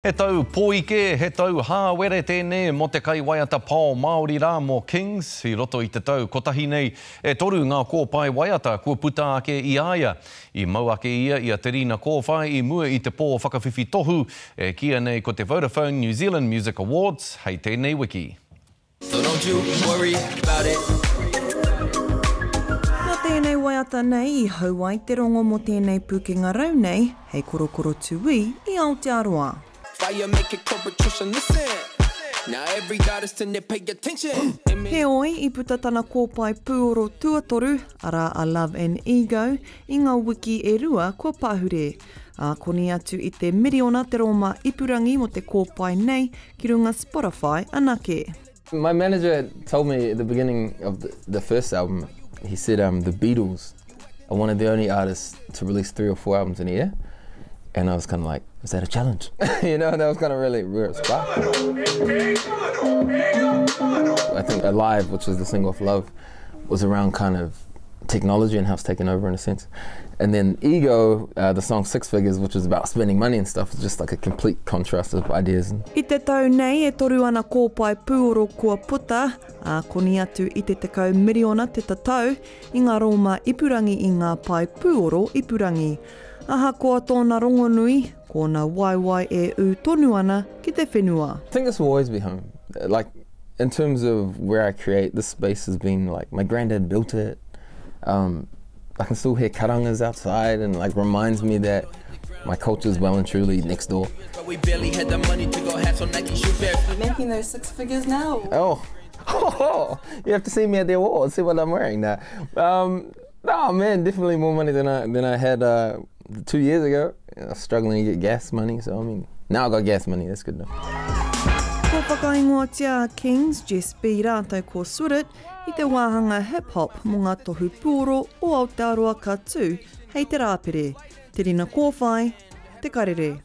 He tau pōike, he tau hāwere tēnei mō te kaiwaiata pao Māori rā mō Kings. I roto i te tau kotahi nei, e toru ngā kōpae waiata kua puta ake i a ia. I mau ake ia i a Te Rina Kōwhai i mua i te pō whakawhiwhi tohu e kīia nei ko te Vodafone New Zealand Music Awards hei tēnei wiki. So don't you worry about it. Nā tēnei waiata nei i hau ai te rongo mō tēnei pūkenga rau nei hei korokoro tūī i Aotearoa. Fire make it competition listen Now every artist in there pay attention Heoi, i puta tana kōpae pūoro tuatoru, arā a Love and Ego, i ngā wiki e rua kua pahure. Ā, koni atu i te miriona te rōma ipurangi mō te kōpae nei ki runga Spotify anake. My manager told me at the beginning of the, the first album, he said um, the Beatles are one of the only artists to release three or four albums in a year. And I was kind of like, is that a challenge? you know, that was kind of really where it sparked. I think Alive, which is the single of Love, was around kind of technology and how it's taken over in a sense. And then Ego, uh, the song Six Figures, which is about spending money and stuff, is just like a complete contrast of ideas. I te tau nei e toru ana kōpae pūoro kua puta, ā, koni atu i te 10 miriona te tatau i ngā rōma ipurangi i ngā pae pūoro ipurangi. Ahakoa tōna rongonui, ko ōna waewae e ū tonu ana ki te whenua. I think this will always be home. Like, in terms of where I create, this space has been like, my granddad built it. Um, I can still hear karangas outside and like reminds me that my culture is well and truly next door. We barely had the money to go have some Nike shoe pairs. You making those six figures now? Oh, oh, you have to see me at the awards, see what I'm wearing now. Um, oh man, definitely more money than I than I had uh, two years ago. I was struggling to get gas money, so I mean, now I got gas money, that's good enough. Kua whakaingoatia a Kings, Jess B rātou ko Surit i te wāhanga hip hop mō ngā tohu puoro o Aotearoa ka tū hei te Rāpere. Te Rina Kōwhai, Te Karere.